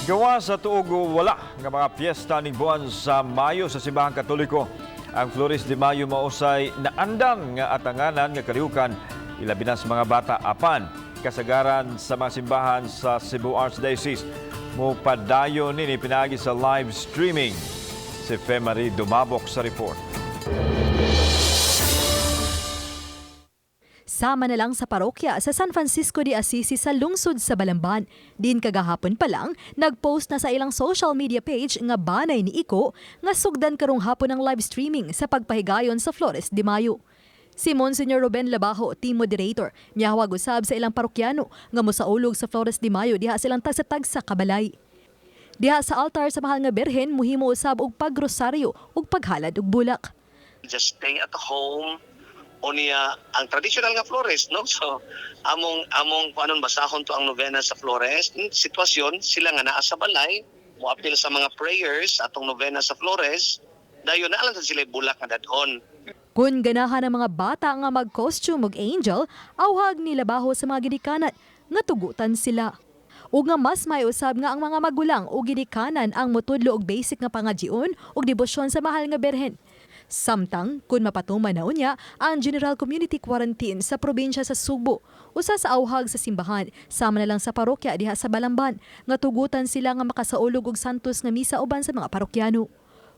Gawa sa tuog wala nga mga piyesta ning buwan sa Mayo sa Simbahang Katoliko. Ang Flores de Mayo mausay naandang nga atanganan nga kalihukan, ilabi na sa mga bata, apan kasagaran sa mga simbahan sa Cebu Archdiocese mopadayon nini pinaagi sa live streaming. Si Femary Dumabok sa report. Sama na lang sa parokya sa San Francisco de Assisi sa lungsod sa Balamban. Din kagahapon pa lang, nagpost na sa ilang social media page nga banay ni Iko nga sugdan karong hapon ang live streaming sa pagpahigayon sa Flores de Mayo. Si Monsignor Ruben Labajo, team moderator, miyahawag usab sa ilang parokyano nga mosaulog sa Flores de Mayo diha silang tagsa-tagsa kabalay. Diha sa altar sa Mahal nga Birhen, muhimo usab og pagrosaryo ug paghalad og bulak. Just stay at home. Unya ang traditional nga flores, no? So among kung anon, basahon to ang novena sa flores. Sitwasyon sila nga naa sa balay, moapil sa mga prayers atong novena sa flores, dayon na lang sila bulak nga dadon. Kung ganahan ang mga bata nga mag-costume og angel, awhag ni Labajo sa mga ginikanan nga tugutan sila. Ug nga mas may usab nga ang mga magulang o ginikanan ang motudlo og basic nga pangadjion ug debosyon sa Mahal nga Birhen. Samtang, kung mapatuman na unya ang General Community Quarantine sa probinsya sa Sugbo, usa sa awhag sa simbahan, sama na lang sa parokya diha sa Balamban, nga tugutan sila nga makasaulog og santos nga misa uban sa mga parokyano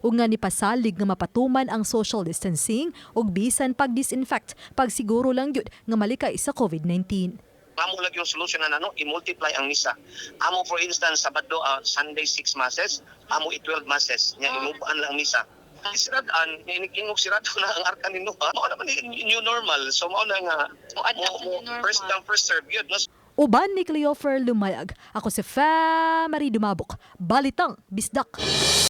ug nga nipasalig nga mapatuman ang social distancing ug bisan pag-disinfect, pagsiguro lang gyud nga malikay sa COVID-19. Amo lang yung solution na no, i-multiply ang misa. Amo, for instance, Sabado, Sunday 6 masses, amo i-12 masses nya, imubuan lang ang misa. Siradan, ingog sirado na ang arka ni Noah. Mao naman yung new normal. So mao na nga Mo-adapt mo, sa mo new normal. first come, first serve yun, no? Uban ni Cleofer Lumayag, ako si Fa Marie Dumabok, Balitang Bisdak.